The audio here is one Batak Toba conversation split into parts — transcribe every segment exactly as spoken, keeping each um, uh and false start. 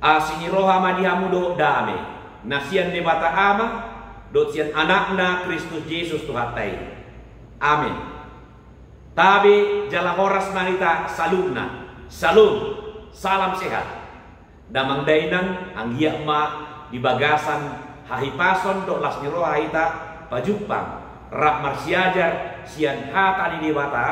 Asi ni roha ma di hamu dohot dame na sian Debata Ama dohot sian Anakna Kristus Jesus Tuhanta i. Amen. Tabe jala horas ma hita saluhutna. Syalom. Salam sehat. Damang dainang, anggiat ma di bagasan hahipason dohot las ni roha hita pajumpang rap marsiajar sian hata ni Debata,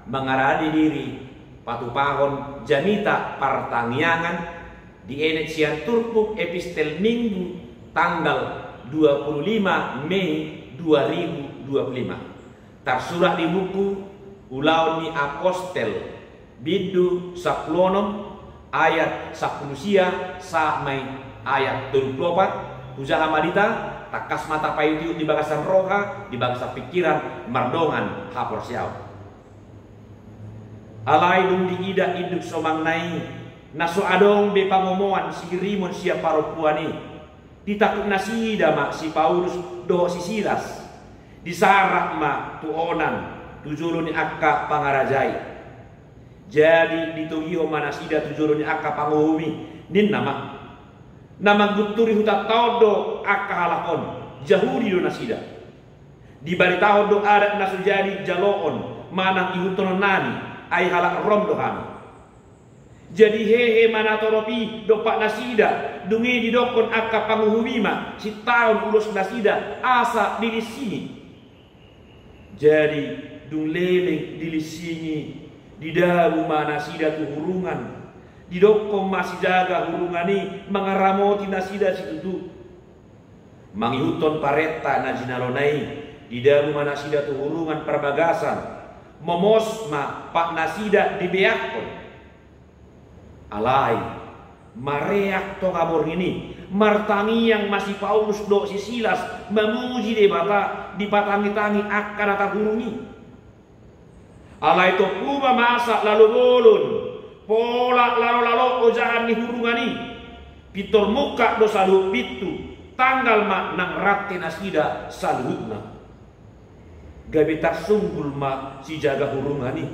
mangarade diri patupahon jamita partangiangan dienet sian turpuk epistel Minggu tanggal dua puluh lima Mei dua ribu dua puluh lima. Tarsurat di buku Ulaon ni Apostel, bindu sampulu onom, ayat sampulu sia sahat ma i ayat tolu pulu opat. Hujaha ma hita, tangkas ma tapaihutihut di bagasan roha, di bagasan pingkiran, mardongan haporseaon. Alai dung diida induk somangna i, na so adong be pangomoan sihirimon sian parompuan i, ditangkup nasida ma si Paulus dohot si Silas. Disarap ma tu onan tu jolo ni angka pangaraja i. Jadi ditogihon ma nasida tu jolo ni angka panguhum i, ninna ma: Na manggunturi hutanta on do angka halak on, Jahudi do nasida. Dibaritahon do adat na so jadi jaloon manang ihuthononnami, ai halak Rom do hami. Jadi hehe ma natorop i dompak nasida, dung i didokkon angka panguhum i ma sintahon ulos nasida asa dilinsingi. Jadi dung leleng dilinsingi, didabu ma nasida tu hurungan. Didokkon ma sijaga hurungan i mangaramoti nasida situtu. Mangihuthon parenta na jinalona i, didabu ma nasida tu hurungan parbagasan, momos ma pat nasida dibeakkon. Alai mareak tonga borngin i, martangiang ma si Paulus dohot si Silas mamuji Debata, dipatangitangi angka na tarhurung i. Alai tompu ma masa lalo bolon, pola lalo-lalo ojahan ni hurungan i. Pintor mungkap do saluhut pintu, tanggal ma nang rante nasida saluhutna. Gabe tarsunggul ma sijaga hurungan i.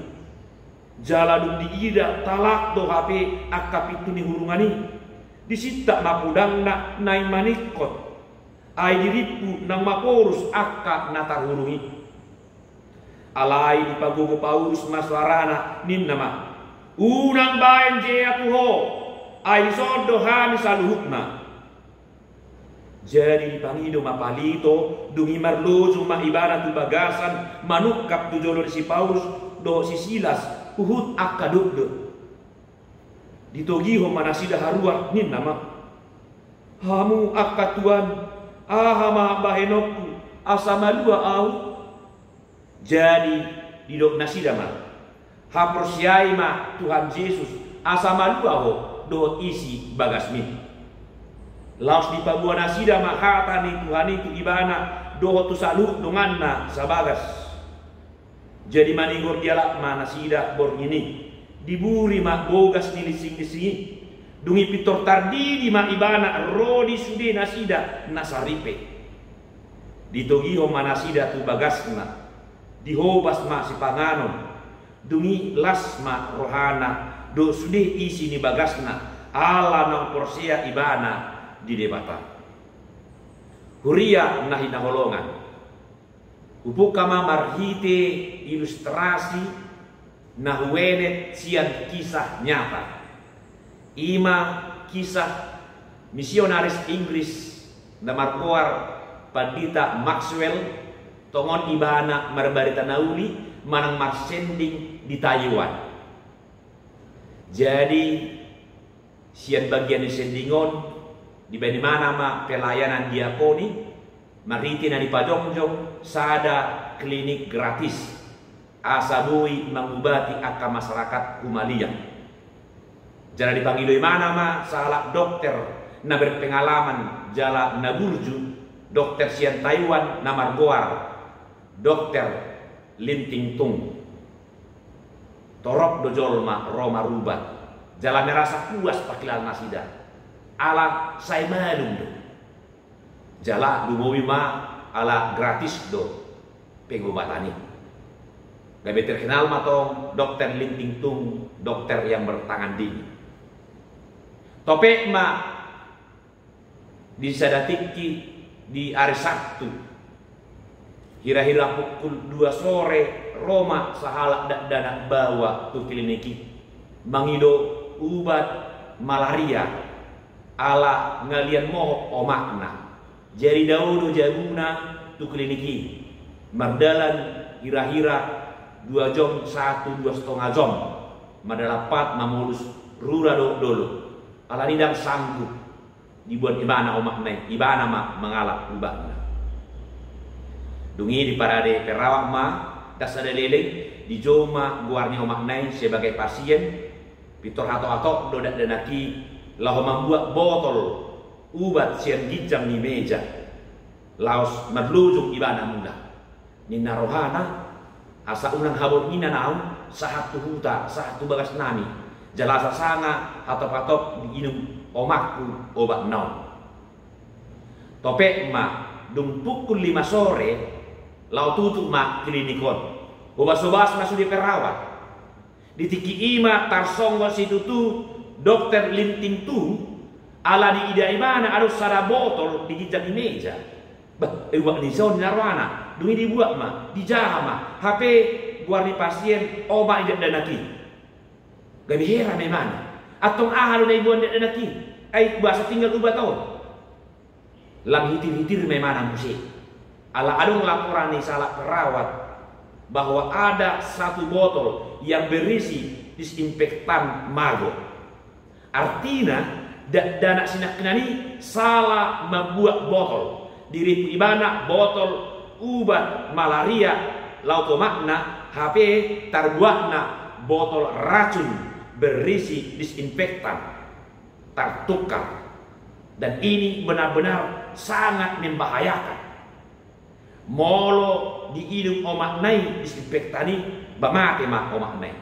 Jala dung diida talak do hape angka pintu ni hurungan i, disintap ma podangna naeng maningkot. Ai dirimpu naung maporus angka na tarhurung i. Alai dipagogo Paulus ma soarana, ninna ma: Unang baen jea tu ho, ai dison do hami saluhutna. Jadi dipangido ma palito, dung i marlojong ma ibana tu bagasan manungkap tu jolo ni si Paulus dohot si Silas huhut angka dokdok. Ditogihon ma nasida haruar, ninna ma: Hamu angka tuan, aha ma bahenonku asa malua ahu? Jadi didok nasida ma: Haporseai ma Tuhan Jesus asa malua ho dohot isi bagasmi. Laos dipaboa nasida ma hata ni Tuhan i tu ibana dohot tu saluhut donganna sabagas. Jadi manigor dialap ma nasida borngin i, diburi ma bogas ni lisinglisingi. Dung i pintor tardidi ma ibana ro di sude nasida na saripe. Ditogihon ma nasida tu bagasna, dihobas ma sipanganon. Dung i las ma rohana dohot sude isi ni bagasna, ala naung porsea ibana di Debata. Huria na hinaholongan, hupungka ma marhite ilustrasi na huenet sian kisah nyata. I ma kisah misionaris Inggris na margoar Pandita Maxwell, tongon ibana marbarita na uli manang marsending di Taiwan. Jadi sian bagian ni sending on, dibaen ibana ma pelayanan diakoni, marhite na dipajongjong sada klinik gratis, asa boi mangubati angka masyarakat humaliang. Jala dipangido ibana ma sahalak dokter na berpengalaman jala na burju, dokter sian Taiwan na margoar Dokter Lin Ting Tung. Torop do jolma ro marubat, jala merasa puas pangkilalaan nasida, ala sai malum do. Jala lumobi ma ala gratis do pengobatan i. Gabe terkenal ma tong Dokter Lin Ting Tung, dokter yang bertangan dingin. Topet ma di sada tingki di ari Sabtu, hira-hira pukul dua sore, ro ma sahalak dakdanak baoa tu klinik i mangido ubat malaria ala ngalian mohop omakna. Jadi dao do jabuna tu klinik i, mardalan hira-hira dua jom sahat tu dua setengah jom, mardalan pat mamolus rura dohot dolok. Alani ndang sanggup diboan ibana omakna i, ibana ma mangalap ubatna. Dung i diparade perawat ma, ndang sada leleng, dijou ma goar ni omakna i sebagai pasien. Pintor hatop-hatop do dakdanak i laho mambuat botol ubat sian ginjang ni meja, laos marlojong ibana mulak. Ninna rohana, asa unang haborngin naung sahat tu huta, sahat tu bagas nami, jala asa sanga hatop-hatop diinum omakku obatna on. Topet ma, dung pukul lima sore, laho tutup ma klinik on. Hobas-hobas ma sude perawat. Di tingki i ma tarsonggot situtu Dokter Linting Tung, ala diida ibana adong sada botol di ginjang ni meja. Bah, ubat ni son, ninna rohana. Dung i dibuat ma, dijaha ma, hape goar ni pasien, omak ni dakdanak i. Gabe heran ma ibana. Antong aha do na diboan dakdanak i? Ai boasa tinggal ubat on? Lam hitir-hitir ma ibana muse. Ala adong laporan ni sahalak perawat bahwa ada satu botol yang berisi disinfektan maggot. Artina, dakdanak sinangkinan i salah mambuat botol. Diriput ibana botol ubat malaria laho tu omakna, hape tarbuatna botol racun berisi disinfektan. Tartukar. Dan ini benar-benar sangat membahayakan. Molo diinum omakna i disinfektan i, ba mate ma omakna i.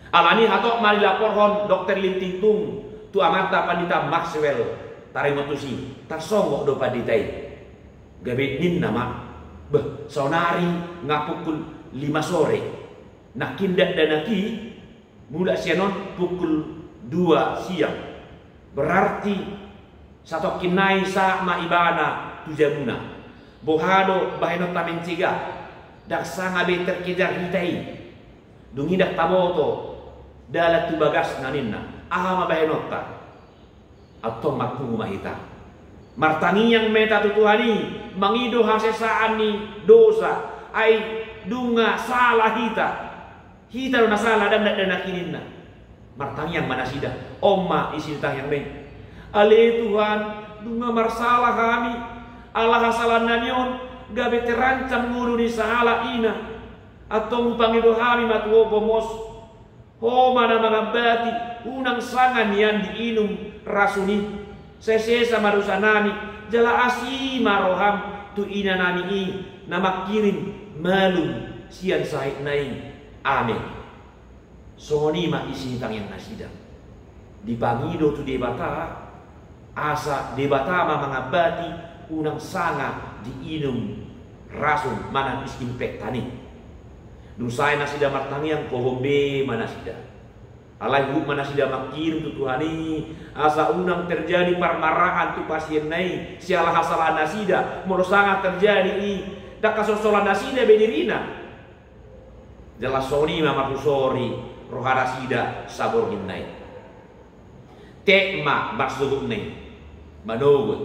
Alani hatop ma dilaporhon Dokter Linting Tung tu amanta Pandita Maxwell Tarimatusi, tarsonggot do pandita i. Gabe ninna ma, bah, saonari nga pukul lima sore. Nangkin dakdanak i mulak sian on pukul dua siang. Berarti satongkin nai sahat ma ibana tu jabuna. Boha do bahenonta mencegah, ndang sanga be terkejar hita i. Dung i ndang taboto dalan tu bagasna ninna. Aha ma bahenonta? Antong marpungu ma hita. Martangiang ma hita tu Tuhan i, mangido hasesaan ni dosa, ai nunga sala hita. Hita do na sala, ndang dakdanak i ninna. Martangiang ma nasida, on ma isi ni tangiangna i. Ale Tuhan, nunga marsala hami, ala hasalaannami on, gabe terancam ngolu ni sahalak ina. Antong hupangido hami ma tu ho, Ho ma na mangambati, unang sanga nian diinum racun i. Sai sesa ma dosanami, jala asi ma roham tu inanami i, na mangkirim malum sian sahitna i. Amen. Songon i ma isi ni tangiang nasida. Dipangido tu Debata, asa Debata ma mangambati, unang sanga diinum racun manang disinfektan i. Dung sae nasida martangiang, hohom be ma nasida. Alai huhut ma nasida mangkirim tu Tuhan i, asa unang terjadi parmaraan tu pasienna i siala hasalahan nasida, molo sanga terjadi i, ndang hasolsolan nasida be dirina. Jala songon i ma marhusori roha nasida saborngin nai. Tek ma marsogot nai, manogot.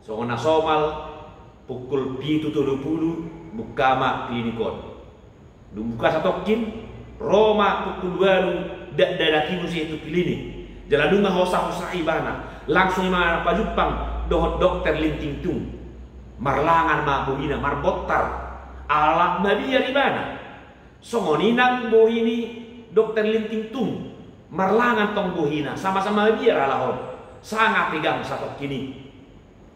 Songon na somal, pukul pitu tolu pulu buka ma klinik on. Dung buka satongkin, ro ma pukul ualu dakdanak i muse tu klinik. Jala nunga hosa-hosa ibana, langsung ibana pajumpang dohot Dokter Linting Tung. Marlangan ma bohina, marbontar. Ala mabiar ibana. Songon i nang bohi ni Dokter Linting Tung. Marlangan tong bohina, sama-sama mabiar ala on. Sanga tegang satongkin i.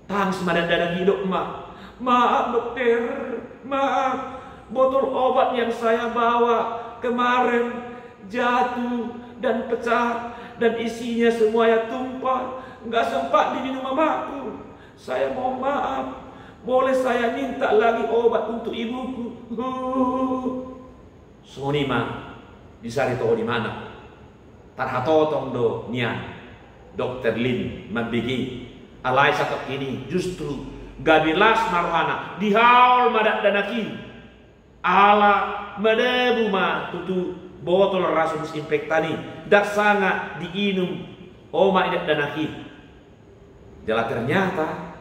Tangis ma dakdanak i, didok ma, "Maaf, Dokter, maaf. Botol obat yang saya bawa kemarin jatuh dan pecah, dan isinya semuanya tumpah. Nggak sempat diminum mamaku. Saya mohon maaf. Boleh saya minta lagi obat untuk ibuku?" Huh. Songon i ma disaritohon ibana. Tarhatotong do nian. Dokter Lin mambege, alai satongkin i justru gabe las ma rohana, dihaol ma dakdanak i. Ala madabu ma tutu botol rasun disinfektan i, ndang sanga diinum omak ni dakdanak i. Jala ternyata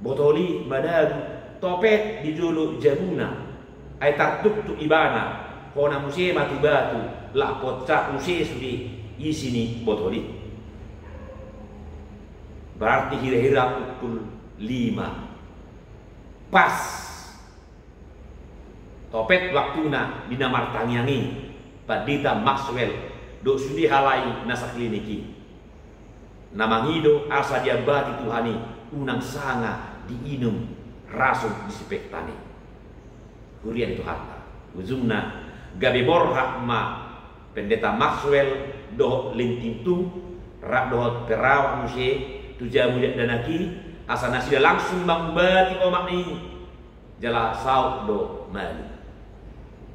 botol i madabu, topet di jolo jabuna. Ai tartuktuk ibana, hona muse ma tu batu, laho poncap muse sude isi ni botol i. Berarti hira-hira pukul lima. Pas topet waktuna di na martangiang i, Pandita Maxwell dohot sude halai na saklinik i, na mangido asa diambati Tuhan i, unang sanga diinum rasun disinfektan i. Huria ni Tuhanta, ujungna gabe borhat ma Pendeta Maxwell dohot Lin Tintu rap dohot perawat muse tu jabu ni dakdanak i, asa nasida langsung mangubati omakna i. Jala saut do malu.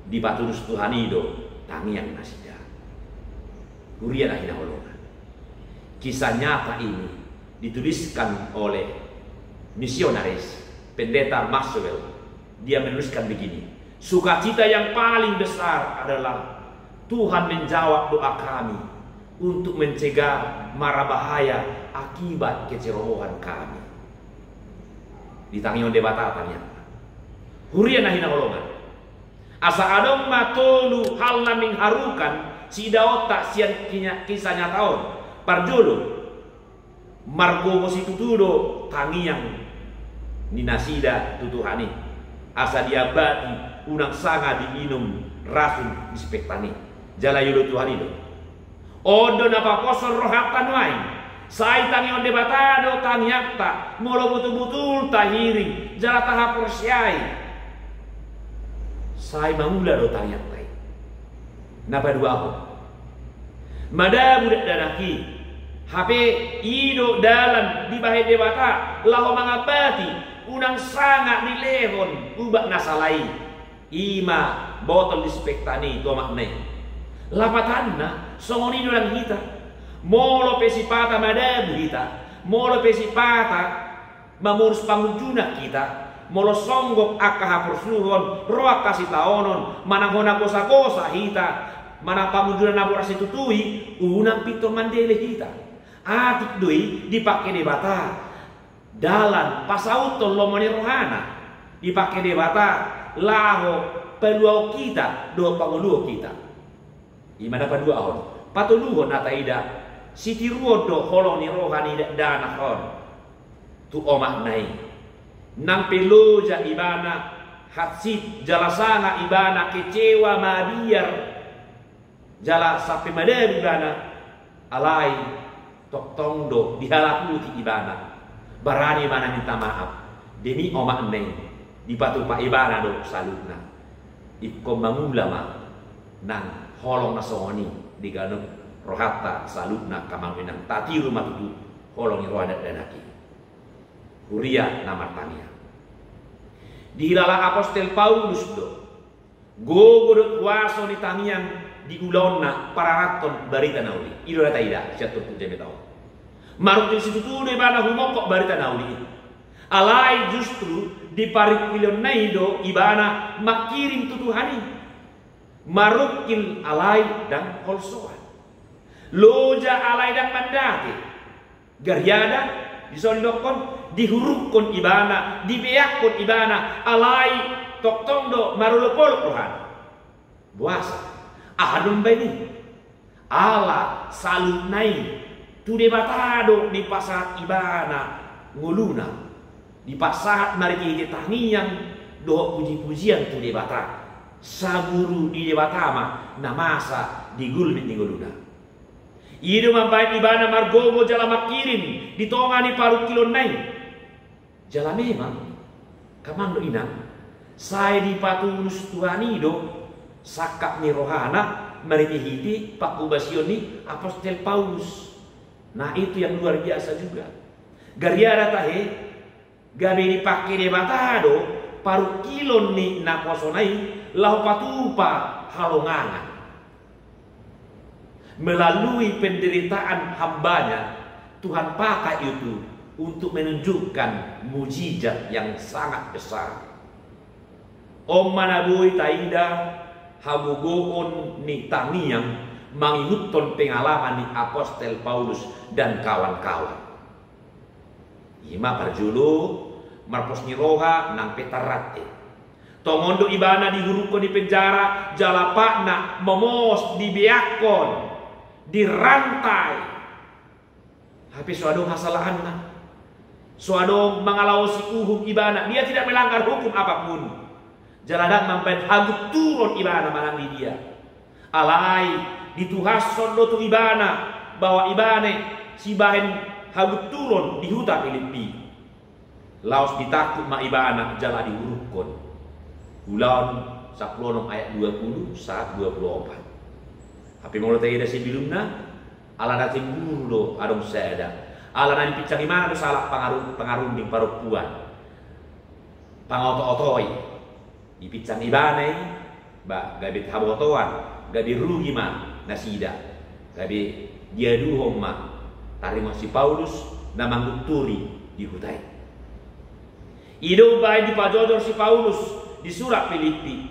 Dipatulus Tuhan i do tangiang nasida. Huria na hinaholongan, kisah nyata ini dituliskan oleh misionaris Pendeta Maxwell. Dia menuliskan begini: "Sukacita yang paling besar adalah Tuhan menjawab doa kami untuk mencegah mara bahaya akibat kecerobohan kami." Ditangihon Debata tangiangta. Huria na hinaholongan, asa adong ma tolu hal na mengharukan siidaonta sian kinya-, kisah nyata on. Parjolo, margogo situtu do tangiang ni nasida tu Tuhan i, asa diambati unang sanga diinum rasun disinfektan i. Jala iolo Tuhan i do. On do na paposhon rohanta nuaeng. Sai tangihon Debata do tangiangta, molo botul-botul tahirim jala tahaporseai. Sai mangula do tangiangta i. Na paduahon, madabu dakdanak i, hape i do dalan dibahen Debata laho mangambati unang sanga dilehon ubat na sala i. I ma botol disinfektan i tu omakna i. Lapatanna, songon i do nang hita. Molo pe sipata madabu hita, molo pe sipata mamorus pangunjunan hita, molo songgop angka haporsuhon, ro angka sitaonon, manang hona gosa-gosa hita, manang pangunjunan na borat situtu i, unang pintor mandele hita. Atik do i dipangke Debata dalan pasauthon lomo ni rohana, dipangke Debata laho paluahon hita dohot pangoluhon hita. I ma na paduahon. Patoluhon na taida, sitiruon do holong ni roha ni dakdanak on tu omakna i. Nang pe loja ibana, hansit, jala sanga ibana kecewa, mabiar, jala sampe madabu ibana, alai tongtong do dihalaputi ibana. Barani ibana minta maaf. Demi omakna i, dipatupa ibana do saluhutna. Ingkon mangula ma nang holong na songon i di ganup rohanta saluhutna, angka amang inang. Tatiru ma tutu holong ni roha ni dakdanak i. Huria na martangiang, dihilala apostel Paulus do gogo dohot kuaso ni tangiang di ulaonna pararathon barita na uli. I do na taida sian turpuk jamita on. Marungkil situtu do ibana humongkop barita na uli i. Alai justru di parungkilonna i do ibana mangkirim tu Tuhan i. Marungkil alai ndang holsoan. Loja alai ndang mandate. Gariada, dison didokkon, dihurukkon ibana, dibeakkon ibana, alai tongtong do marolopolop rohana. Boasa? Aha do umbahen i? Ala saluhutna i tu Debata do dipasahat ibana ngoluna. Dipasahat marhitehite tangiang dohot pujipujian tu Debata. Saguru di Debata ma na masa di gulmit ni ngoluna. I do mambahen ibana margogo jala mangkirim di tonga ni parungkilonna i. Jala memang, angka amang dohot inang, sai dipatulus Tuhan i do sangkap ni rohana marhitehite panghobasion ni apostel Paulus. Nah, itu yang luar biasa juga. Gariada tahe, gabe dipangke Debata do parungkilon ni naposona i laho patupa halongangan. Melalui penderitaan hambanya, Tuhan pakai itu untuk menunjukkan mujizat yang sangat besar. On ma na boi taida hagogoon ni tangiang mangihuthon pengalaman ni apostel Paulus dan kawan-kawan. I ma parjolo, marpos ni roha nang pe tarrante. Tongon do ibana dihurukkon di penjara, jala patna momos, dibeakkon, dirantai. Hape so adong hasalaanna. So adong mangalaosi uhum ibana, dia tidak melanggar hukum apapun. Jala ndang mambahen hagunturon ibana manang di dia. Alai dituhashon do tu ibana bahwa ibana i sibahen hagunturon di huta Pilippi. Laos ditangkup ma ibana jala dihurukkon. Ulaon sampulu onom ayat dua pulu sahat dua pulu opat. Hape molo taida sebelumna, ala na cemburu do adong sada. Ala na dipinsang ibana do sahalak pangaru-, pangarunding parompuan. Pangaoto-otoi. Dipinsang ibana i, ba, gabe habotoan, gabe rugi ma nasida. Gabe diaduhon ma taringot si Paulus na manggunturi di huta i. I do umbahen dipajojor si Paulus di surat Pilippi.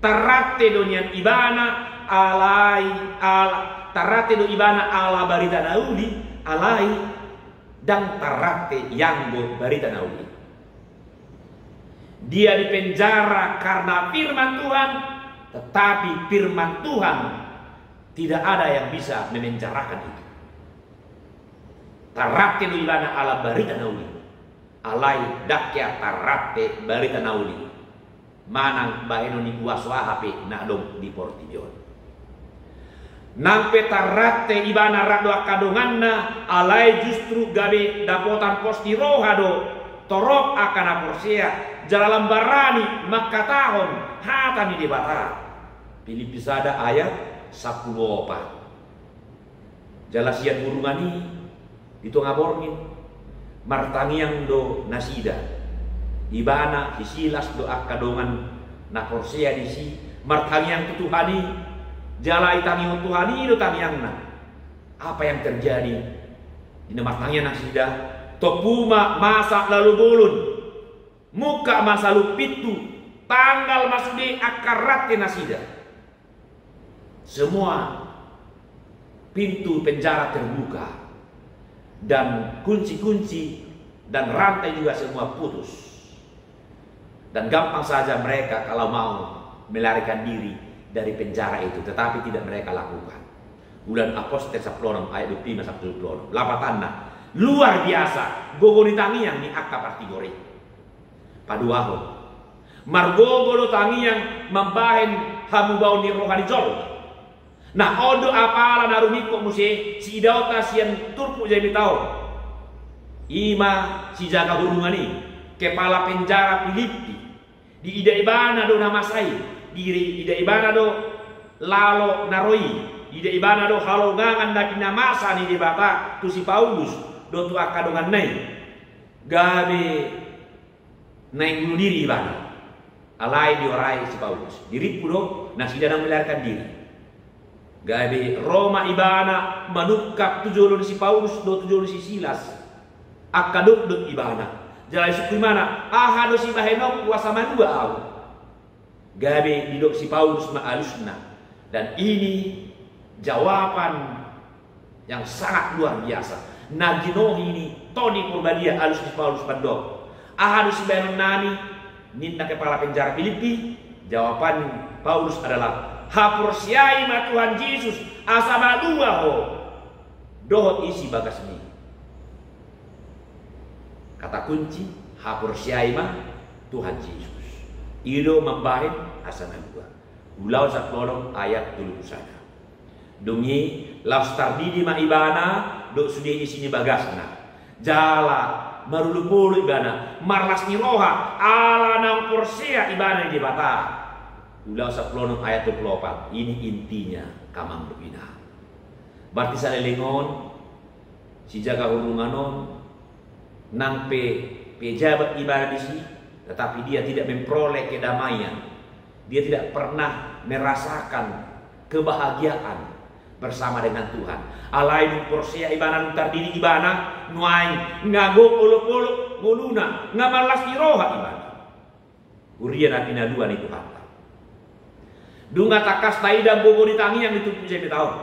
Tarrante do nian ibana alai ala, tarrante do ibana ala barita na uli, alai ndang tarrante ianggo barita na uli. Dia dipenjara karena firman Tuhan, tetapi firman Tuhan tidak ada yang bisa memenjarakan itu. Tarrante do ibana ala barita na uli. Alai ndang hea tarrante barita na uli manang bahenon ni kuaso aha pe na adong di portibi on. Nang pe tarrante ibana rap do angka donganna, alai justru gabe dapotan pos ni roha do torop angka na porsea, jala lam barani mangkatahon hata ni Debata. Pilippi sada ayat sampulu opat. Jala sian hurungan i, di tonga borngin, martangiang do nasida. Ibana, si Silas dohot angka dongan na porsea disi, martangiang tu Tuhan i, jala ditangihon Tuhan i do tangiangna. Apa yang terjadi? Di na martangiang nasida, tompu ma masa lalu bolon, mungkap ma saluhut pintu, tanggal ma sude angka rante nasida. Semua pintu penjara terbuka, dan kunci-kunci dan rantai juga semua putus. Dan gampang saja mereka kalau mau melarikan diri dari penjara itu, tetapi tidak mereka lakukan. Ulaon Apostel sampulu onom ayat dua pulu lima sampulu dua pulu onom. Lapatanna, luar biasa gogo ni tangiang ni angka partigor i. Paduahon, margogo do tangiang mambahen hamubaon ni roha ni jolma. Nah, on do apala na rumingkot muse siidaonta sian turpuk jamita on. I ma sijaga hurungan i, kepala penjara Pilippi. Diida ibana do na masa i, diida ibana do lalo na ro i, diida ibana do halongangan na pinamasa ni Debata tu si Paulus dohot tu angka donganna i. Gabe naeng bunuh diri ibana. Alai diorai si Paulus. Dirimpu do nasida naeng melarikan diri. Gabe ro ma ibana manungkap tu jolo ni si Paulus dohot tu jolo ni si Silas. Angka dokdok ibana. Jala disungkun ibana, aha do sibahenonku asa malua ahu? Gabe didok si Paulus ma alusna. Dan ini jawaban yang sangat luar biasa. Na ginohi ni Tondi Porbadia alus ni Paulus mandok. Aha do sibahenonnami, ninna kepala penjara Pilippi? Jawaban Paulus adalah, haporseai ma Tuhan Jesus, asa malua ho dohot isi bagasmi. Kata kunci, haporseai ma Tuhan Jesus. I do mambahen asa malua. Ulaon sampulu onom ayat tolu pulu sada. Dung i laos tardidi ma ibana dohot sude isi ni bagasna. Jala marolopolop ibana, marlas ni roha, ala naung porsea ibana di Debata. Ulaon sampulu onom ayat dua pulu opat. Ini intinya, amang dohot inang. Berarti saleleng on, sijaga hurungan on, nang pe pejabat ibana disi, tetapi dia tidak memperoleh kedamaian. Dia tidak pernah merasakan kebahagiaan. bersama dengan Tuhan. Alai dung porsea ibana, dung tardidik ibana, nuaeng nga gok olopolop ngoluna, nga marlas ni roha ibana. Huria na pinalua ni Tuhanta, nunga tangkas taida gogo ni tangiang ni turpuk Jebeta on,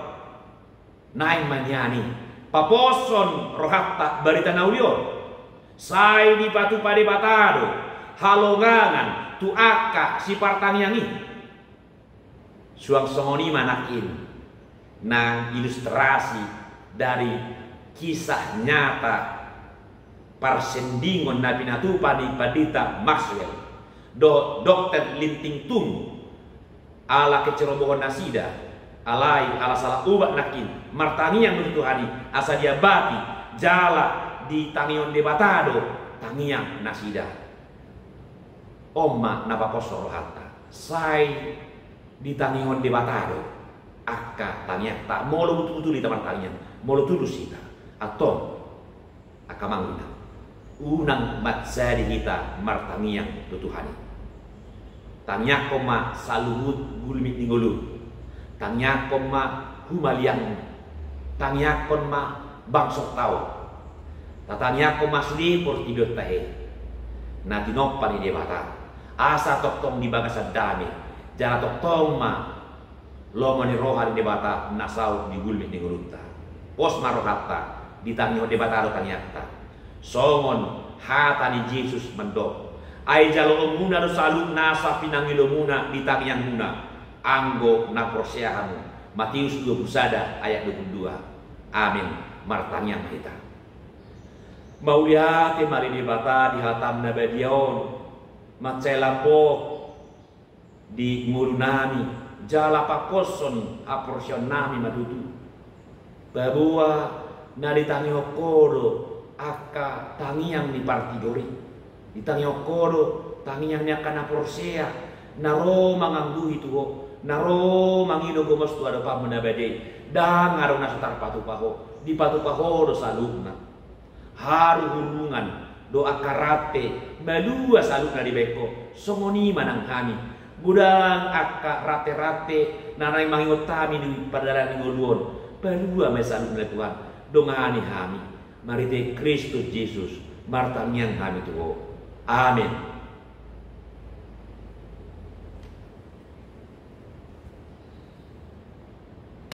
naeng ma nian i paposhon rohanta barita na uli on. Sai dipatupa Debata do halongangan tu angka sipartangiang i. Suang songon i ma nangkin nang ilustrasi dari kisah nyata parsendingon na pinatupa ni Pandita Maxwell dohot Dokter Ling Ting Tung. Ala kecerobohon nasida, alai ala salah obat nangkin martangiang do tu Tuhan i asa diabati jala ditangihon Debata do tangiang nasida. On ma na paposhon rohanta, sai ditangihon Debata do angka tangiangta molo butubutul hita martangiang, molo tulus hita. Antong, angka amang inang, unang mansadi hita martangiang tu Tuhan i. Tangiangkon ma saluhut gulmit ni ngolum. Tangiangkon ma humaliangmu. Tangiangkon ma bangsonta on. Tatangiangkon ma sude portibi on tahe na tinompa ni Debata, asa tongtong di bagasan dame, jala tongtong ma lomo ni roha ni Debata na saut di gulmit ni ngolunta. Pos ma rohanta, ditangihon Debata do tangiangta. Songon hata ni Jesus mandok: Ai jaloonmuna do saluhut nasa pinangilomuna di tangiangmuna, anggo na porsea hamu. Mateus dua pulu sada ayat dua pulu dua. Amin. Martangiang ma hita. Mauliate ma di Debata di hataM na badia on. Mansai lambok di ngolunami, jala paposhon haporseaonnami ma tutu. Paboa na ditangihon Ho do angka tangiang ni partigor i. Ditangihon Ho do tangiang ni angka na porsea, na ro mangangguhi tu Ho, na ro mangido gomos tu adopanMu na badia i. Ndang adong na so tarpatupa Ho, dipatupa Ho do saluhutna. Haru hurungan do angka rante, malua saluhutna dibahen Ho. Songon i ma nang hami. Godang angka rante-rante na naeng mangingot hami di pardalanan ni ngolu on, palua ma i saluhutna Tuhan. Dongani hami. Marhite Kristus Jesus martangiang hami tu Ho. Amin.